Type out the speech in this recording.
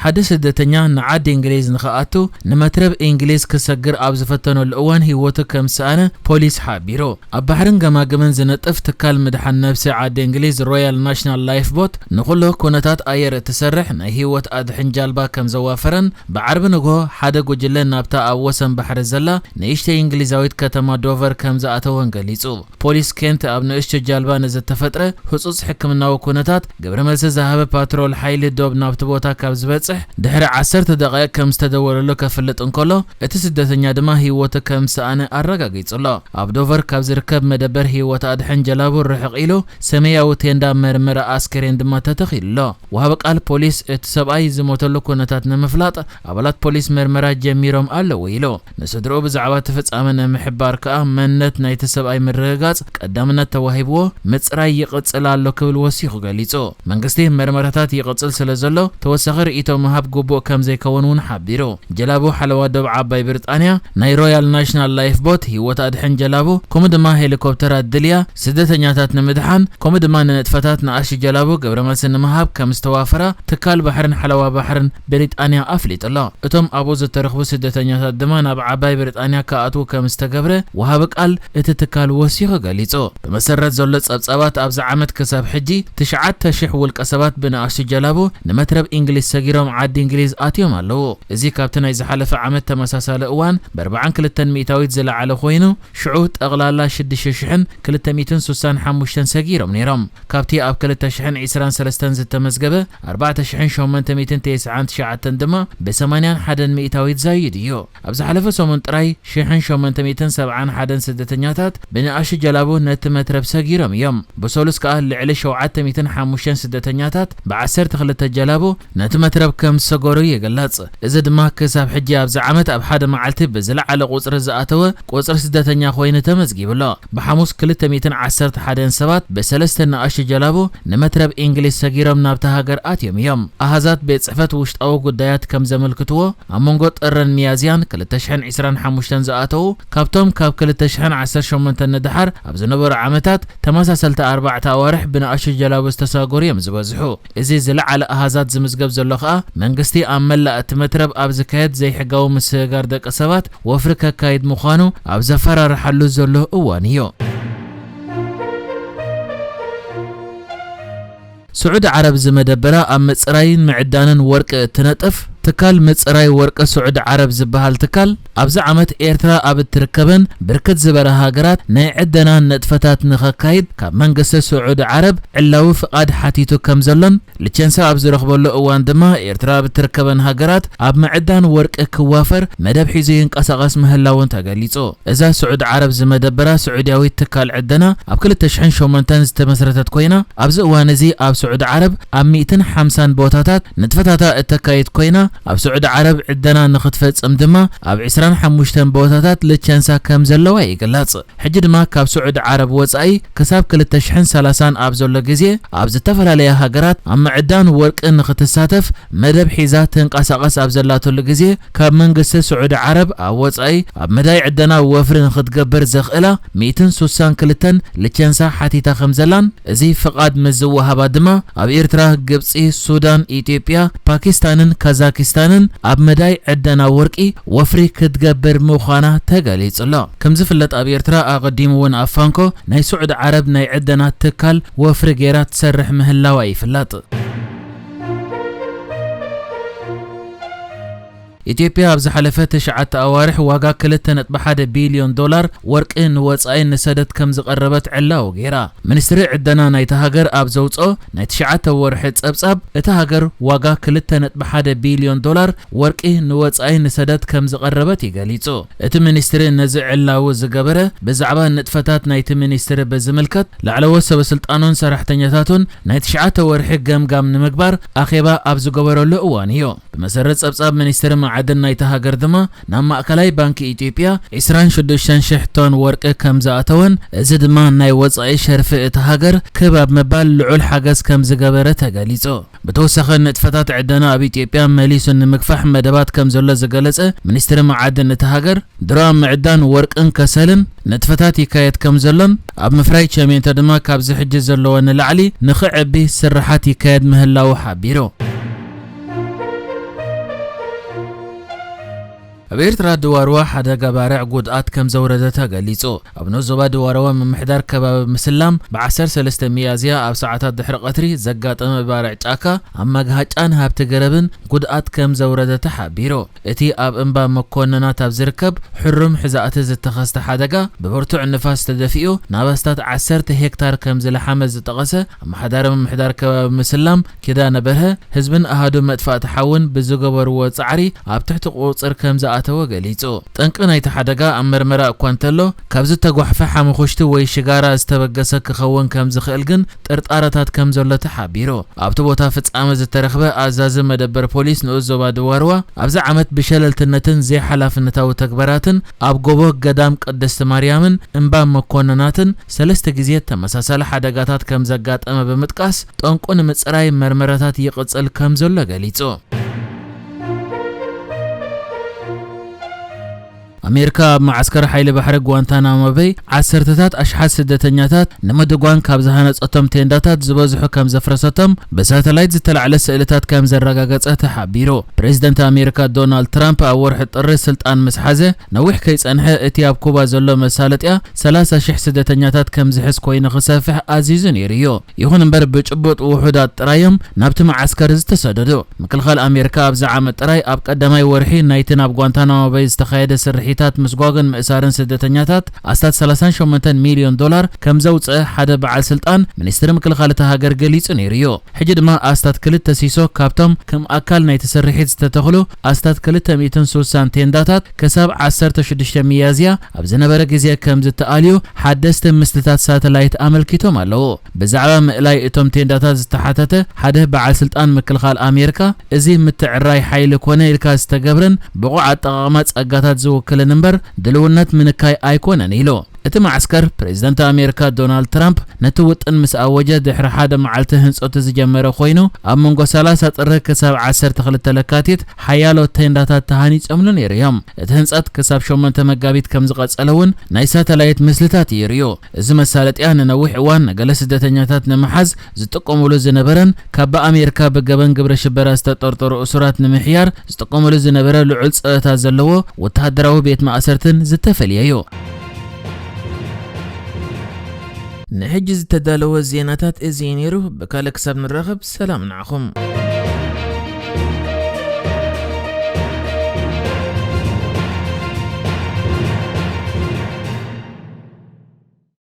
ሓደ ስደተኛ ንዓዲ እንግሊዝ ንኽኣቱ ንመትረብ እንግሊዝ ክሰግር ኣብ ዝፈተነሉ እዋን ህይወቱ ከም ዝሰኣነ ፖሊስ ሓቢሩ። ኣብ ባሕርን ገማግምን ዝነጥፍ ትካል ምድሓን ነፍሲ ዓዲ እንግሊዝ ሮያል ናሽናል ላይፍ ቦት ንኹሉ ኩነታት ኣየር እትሰርሕ ናይ ህይወት ኣድሕን ጃልባ ከም ዘዋፈረን ብዓርቢ ንግሆ ሓደ ጉጅለ ናብታ ኣብ ወሰን ባሕሪ ዘላ ንእሽተይ እንግሊዛዊት ከተማ ዶቨር ከም ዝኣተወን ገሊጹ። ፖሊስ ኬንት ኣብ ንእሽቶ ጃልባ ንዝተፈጥረ ህጹጽ ሕክምናዊ ኩነታት ግብረ መልሲ ዝሃበ ፓትሮል ሓይሊ ዶብ ናብቲ ቦታ ካብ ዝበጽሕ ድሕሪ ዓሰርተ ደቓይቕ ከም ዝተደወለሉ ከፍልጥ እንከሎ፣ እቲ ስደተኛ ድማ ህይወቱ ከም ዝሰኣነ ኣረጋጊጹ ኣሎ። ኣብ ዶቨር ካብ ዝርከብ መደበር ህይወት ኣድሕን ጀላቡ ርሕቕ ኢሉ ሰማያዊ ቴንዳ መርመራ ኣስከሬን ድማ ተተኺሉ ኣሎ። ወሃቢ ቃል ፖሊስ እቲ ሰብኣይ ዝሞተሉ ኩነታት ንምፍላጥ ኣባላት ፖሊስ መርመራ ጀሚሮም ኣለዉ ኢሉ። ንስድርኡ ብዛዕባ እቲ ፍጻመ ንምሕባር ከኣ መንነት ናይቲ ሰብኣይ ምርግጋጽ ቀዳምነት ተዋሂብዎ ምጽራይ ይቕጽል ኣሎ ክብል ወሲኹ ገሊጹ። መንግስቲ መርመራታት ይቕጽል ስለ ዘሎ ተወሳኺ ርእይቶ ምሃብ ግቡእ ከም ዘይከውን እውን ሓቢሩ። ጀላቡ ሓለዋ ዶብ ዓባይ ብሪጣንያ ናይ ሮያል ናሽናል ላይፍ ቦት ህይወት ኣድሕን ጀላቡ ከምኡ ድማ ሄሊኮፕተራት ድልያ ስደተኛታት ንምድሓን ከምኡ ድማ ንንጥፈታት ንኣሽቱ ጀላቡ ግብረ መልሲ ንምሃብ ከም ዝተዋፈራ ትካል ባሕርን ሓለዋ ባሕርን ብሪጣንያ ኣፍሊጡ ኣሎ። እቶም ኣብኡ ዝተረኽቡ ስደተኛታት ድማ ናብ ዓባይ ብሪጣንያ ክኣትዉ ከም ዝተገብረ ወሃቢ ቃል እቲ ትካል ወሲኹ ገሊጹ። ብመሰረት ዘሎ ጸብጻባት ኣብዚ ዓመት ክሳብ ሕጂ ትሽዓተ ሽሕ ውልቀ ሰባት ብንኣሽቱ ጀላቡ ንመትረብ እንግሊዝ ሰጊሮም ዓዲ እንግሊዝ ኣትዮም ኣለዉ። እዚ ካብቲ ናይ ዝሓለፈ ዓመት ተመሳሳሊ እዋን ብ ኣርባዓን ክልተን ሚእታዊት ዝለዓለ ኮይኑ ሽዑ ጠቕላላ ሽዱሽተ ሽሕን ክልተ ሚእትን ስሳን ሓሙሽተን ሰጊሮም ነይሮም። ካብቲ ኣብ ክልተ ሽሕን ዕስራን ሰለስተን ዝተመዝገበ ኣርባዕተ ሽሕን ሸሞንተ ሚእትን ተስዓን ትሽዓተን ድማ ብ ሰማንያን ሓደን ሚእታዊት ዛይዱ እዩ። ኣብ ዝሓለፈ ሰሙን ጥራይ ሽሕን ሸሞንተ ሚእትን ሰብዓን ሓደን ስደተኛታት ብንኣሽቱ ጀላቡ ነቲ መትረብ ሰጊሮም እዮም። ብሰሉስ ከኣ ልዕሊ ሸውዓተ ሚእትን ሓሙሽተን ስደተኛታት ብ ዓሰርተ ክልተ ጀላቡ ነቲ መትረብ ከም ዝሰገሩ ይግለጽ። እዚ ድማ ክሳብ ሕጂ ኣብዚ ዓመት ኣብ ሓደ መዓልቲ ብዝለዓለ ቁጽሪ ዝኣተወ ቁጽሪ ስደተኛ ኮይኑ ተመዝጊቡ ኣሎ። ብሓሙስ ክልተ ሚእትን ዓሰርተ ሓደን ሰባት ብሰለስተ ንኣሽቱ ጀላቡ ንመትረብ እንግሊዝ ሰጊሮም ናብታ ሃገር ኣትዮም እዮም። ኣሃዛት ቤት ጽሕፈት ውሽጣዊ ጉዳያት ከም ዘመልክትዎ፣ ኣብ መንጎ ጥርን ሚያዝያን ክልተ ሽሕን ዕስራን ሓሙሽተን ዝኣተዉ፣ ካብቶም ካብ ክልተ ሽሕን ዓሰርተ ሸሞንተን ንደሓር ኣብ ዝነበሩ ዓመታት ተመሳሰልቲ ኣርባዕተ ኣዋርሕ ብንኣሽቱ ጀላቡ ዝተሳገሩ እዮም ዝበዝሑ። እዚ ዝለዓለ ኣሃዛት ዝምዝገብ ዘሎ ከኣ መንግስቲ ኣብ መላእ እቲ መትረብ ኣብ ዝካየድ ዘይሕጋዊ ምስግጋር ደቂ ሰባት ወፍሪ ከካይድ ምዃኑ ኣብ ዘፈራርሓሉ ዘሎ እዋን እዩ። ስዑዲ ዓረብ ዝመደበራ ኣብ ምጽራይን ምዕዳንን ወርቂ እትነጥፍ ትካል ምጽራይ ወርቂ ስዑዲ ዓረብ ዝበሃል ትካል፣ ኣብዚ ዓመት ኤርትራ ኣብ እትርከበን ብርክት ዝበላ ሃገራት ናይ ዕደና ንጥፈታት ንኸካይድ ካብ መንግስቲ ስዑዲ ዓረብ ዕላዊ ፍቓድ ሓቲቱ ከም ዘሎን፣ ልቸንሳ ኣብ ዝረኽበሉ እዋን ድማ ኤርትራ ኣብ እትርከበን ሃገራት ኣብ ምዕዳን ወርቂ ክዋፈር መደብ ሒዙ ይንቀሳቐስ ምህላውን ተገሊጹ። እዛ ስዑዲ ዓረብ ዝመደበራ ስዑድያዊት ትካል ዕደና ኣብ ክልተ ሽሕን ሸሞንተን ዝተመስረተት ኮይና፣ ኣብዚ እዋን እዚ ኣብ ስዑዲ ዓረብ ኣብ ሚእትን ሓምሳን ቦታታት ንጥፈታታ እተካይድ ኮይና፣ ኣብ ስዑዲ ዓረብ ዕደና ንኽትፈጽም ድማ ኣብ ዕስራን ሓሙሽተን ቦታታት ልቸንሳ ከም ዘለዋ ይግለጽ። ሕጂ ድማ ካብ ስዑዲ ዓረብ ወጻኢ ክሳብ ክልተ ሽሕን ሰላሳን ኣብ ዘሎ ግዜ ኣብ ዝተፈላለያ ሃገራት ኣብ ምዕዳን ወርቂ ንኽትሳተፍ መደብ ሒዛ ትንቀሳቐስ ኣብ ዘላትሉ ግዜ፣ ካብ መንግስቲ ስዑዲ ዓረብ ኣብ ወጻኢ ኣብ መዳይ ዕደና ወፍሪ ንኽትገብር ዘኽእላ ሚእትን ስሳን ክልተን ልቸንሳ ሓቲታ ከም ዘላን፣ እዚ ፍቓድ ምስ ዝወሃባ ድማ ኣብ ኤርትራ፣ ግብጺ፣ ሱዳን፣ ኢትዮጵያ፣ ፓኪስታንን ካዛኪስታንን ኣብ መዳይ ዕደና ወርቂ ወፍሪ ክትገብር ምዃና ተገሊጹ ኣሎ። ከም ዝፍለጥ ኣብ ኤርትራ ኣቐዲሙ እውን ኣብ ፋንኮ ናይ ስዑዲ ዓረብ ናይ ዕደና ትካል ወፍሪ ገይራ ትሰርሕ ምህላዋ ይፍለጥ። ኢትዮጵያ ኣብ ዝሓለፈ ትሽዓተ ኣዋርሕ ዋጋ ክልተ ነጥቢ ሓደ ቢልዮን ዶላር ወርቂ ንወጻኢ ንሰደት ከም ዝቐረበት ዕላዊ ገይራ። ሚኒስትሪ ዕደና ናይታ ሃገር ኣብ ዘውጽኦ ናይ ትሽዓተ ወርሒ ጸብጻብ፣ እታ ሃገር ዋጋ ክልተ ነጥቢ ሓደ ቢልዮን ዶላር ወርቂ ንወጻኢ ንሰደት ከም ዝቐረበት እዩ ገሊጹ። እቲ ሚኒስትሪ ነዚ ዕላዊ ዝገበረ ብዛዕባ ንጥፈታት ናይቲ ሚኒስትሪ ብዝምልከት ላዕለዎት ሰበስልጣኑን ሰራሕተኛታቱን ናይ ትሽዓተ ወርሒ ገምጋም ንምግባር ኣኼባ ኣብ ዝገበረሉ እዋን እዩ። ብመሰረት ጸብጻብ ሚኒስትሪ መዓድን ናይታ ሃገር ድማ፣ ናብ ማእከላይ ባንኪ ኢትዮጵያ ዕስራን ሽዱሽተን ሽሕ ቶን ወርቂ ከም ዝኣተወን፣ እዚ ድማ ናይ ወጻኢ ሸርፊ እታ ሃገር ክብ ኣብ ምባል ልዑል ሓገዝ ከም ዝገበረ ተገሊጹ። ብተወሳኺ፣ ንጥፈታት ዕደና ኣብ ኢትዮጵያ መሊሱ ንምግፋሕ መደባት ከም ዘሎ ዝገለጸ ሚኒስትሪ መዓድን እታ ሃገር፣ ድሮ ኣብ ምዕዳን ወርቅን ከሰልን ንጥፈታት ይካየድ ከም ዘሎን፣ ኣብ ምፍራይ ቸሜንቶ ድማ ካብዚ ሕጂ ዘለዎ ንላዕሊ ንኽዕቢ ስራሓት ይካየድ ምህላዉ ሓቢሩ። ኣብ ኤርትራ ድዋርዋ ሓደጋ ባርዕ ጉድኣት ከም ዘውረደ ተገሊጹ። ኣብ ንኡስ ዞባ ድዋርዋ ምምሕዳር ከባቢ ምስላም ብ ዓሰርተ ሰለስተ ሚያዝያ ኣብ ሰዓታት ድሕሪ ቀትሪ ዘጋጠመ ባርዕ ጫካ ኣብ ማግሃጫን ሃብቲ ገረብን ጉድኣት ከም ዘውረደ ተሓቢሩ። እቲ ኣብ እምባ መኮነናት ኣብ ዝርከብ ሕሩም ሕዛእቲ ዝተኸስተ ሓደጋ ብብርቱዕ ንፋስ ተደፊኡ ናብ ኣስታት ዓሰርተ ሄክታር ከም ዝለሓመ ዝጠቐሰ ኣመሓዳሪ ምምሕዳር ከባቢ ምስላም ኪዳነ በርሀ፣ ህዝብን ኣሃዱ መጥፋእቲ ሓውን ብዝገበርዎ ጻዕሪ ኣብ ትሕቲ ቁጽር ከም ዝኣተወ ገሊጹ። ጠንቂ ናይቲ ሓደጋ ኣብ መርመራ እኳ እንተሎ፣ ካብ ዝተጓሕፈ ሓሙኹሽቲ ወይ ሽጋራ ዝተበገሰ ክኸውን ከም ዝኽእል ግን ጥርጣረታት ከም ዘሎ ተሓቢሩ። ኣብቲ ቦታ ፍጻመ ዝተረኽበ ኣዛዚ መደበር ፖሊስ ንኡስ ዞባ ድዋርዋ፣ ኣብዚ ዓመት ብሸለልትነትን ዘይሓላፍነታዊ ተግባራትን ኣብ ጎቦ ገዳም ቅድስቲ ማርያምን እምባ መኮነናትን ሰለስተ ግዜ ተመሳሳሊ ሓደጋታት ከም ዘጋጠመ ብምጥቃስ፣ ጠንቁ ንምጽራይ መርመራታት ይቕጽል ከም ዘሎ ገሊጹ። ኣሜሪካ ኣብ መዓስከር ሓይሊ ባሕሪ ጓንታናሞ በይ ዓሰርተታት ኣሽሓት ስደተኛታት ንምድጓን ካብ ዝሃነጸቶም ቴንዳታት ዝበዝሑ ከም ዘፍረሰቶም ብሳተላይት ዝተላዕለ ስእልታት ከም ዘረጋገጸ ተሓቢሩ። ፕሬዚደንት ኣሜሪካ ዶናልድ ትራምፕ ኣብ ወርሒ ጥሪ ስልጣን ምስ ሓዘ፣ ነዊሕ ከይጸንሐ እቲ ኣብ ኩባ ዘሎ መሳለጥያ ሰላሳ ሽሕ ስደተኛታት ከም ዝሕዝ ኮይኑ ክሰፍሕ ኣዚዙ ነይሩ እዩ። ይኹን እምበር፣ ብጭቡጥ ውሑዳት ጥራይ እዮም ናብቲ መዓስከር ዝተሰደዱ። ምክልኻል ኣሜሪካ ኣብዚ ዓመት ጥራይ ኣብ ቀዳማይ ወርሒ ናይቲ ናብ ጓንታናሞ በይ ዝተኻየደ ስርሒታት ምስጓግን ምእሳርን ስደተኛታት ኣስታት ሰላሳን ሸሞንተን ሚልዮን ዶላር ከም ዘውጽአ ሓደ በዓል ስልጣን ሚኒስትሪ ምክልኻል እታ ሃገር ገሊጹ ነይሩ እዩ። ሕጂ ድማ ኣስታት ክልተ ሲሶ ካብቶም ከም ኣካል ናይቲ ስርሒት ዝተተኽሉ ኣስታት ክልተ ሚእትን ስሳን ቴንዳታት ክሳብ ዓሰርተ ሽዱሽተ ሚያዝያ ኣብ ዝነበረ ግዜ ከም ዝተኣልዩ ሓደስቲ ምስልታት ሳተላይት ኣመልኪቶም ኣለዉ። ብዛዕባ ምእላይ እቶም ቴንዳታት ዝተሓተተ ሓደ በዓል ስልጣን ምክልኻል ኣሜሪካ፣ "እዚ ምትዕራይ ሓይሊ ኮነ ኢልካ ዝተገብረን ብቑዕ ኣጠቓቕማ ጸጋታት ዝውክልን እምበር ድልውነት ምንካይ ኣይኮነን" ኢሉ። እቲ መዓስከር፣ ፕሬዚደንት ኣሜሪካ ዶናልድ ትራምፕ ነቲ ውጥን ምስ ኣወጀ ድሕሪ ሓደ መዓልቲ ህንጸቱ ዝጀመረ ኮይኑ፣ ኣብ መንጎ ሰላሳ ጥሪ ክሳብ ዓሰርተ ክልተ ለካቲት ሓያሎ ቴንዳታት ተሃኒጾምሉ ነይሩ እዮም። እቲ ህንጸት ክሳብ ሸሞንተ መጋቢት ከም ዝቐጸለ እውን ናይ ሳተላይት ምስልታት የርእዩ። እዚ መሳለጥያ ንነዊሕ እዋን ንገለ ስደተኛታት ንምሓዝ ዝጥቀሙሉ ዝነበረን ካብ ብኣሜሪካ ብገበን ግብረ ሽበራ ዝተጠርጠሩ እሱራት ንምሕያር ዝጥቀሙሉ ዝነበረ ልዑል ጸጥታ ዘለዎ ወተሃደራዊ ቤት ማእሰርትን ዝተፈልየ እዩ። ንሕጂ ዝተዳለወ ዜናታት እዚ እዩ ነይሩ። ብካልእ ክሳብ ንራኸብ፣ ሰላም ንዓኹም።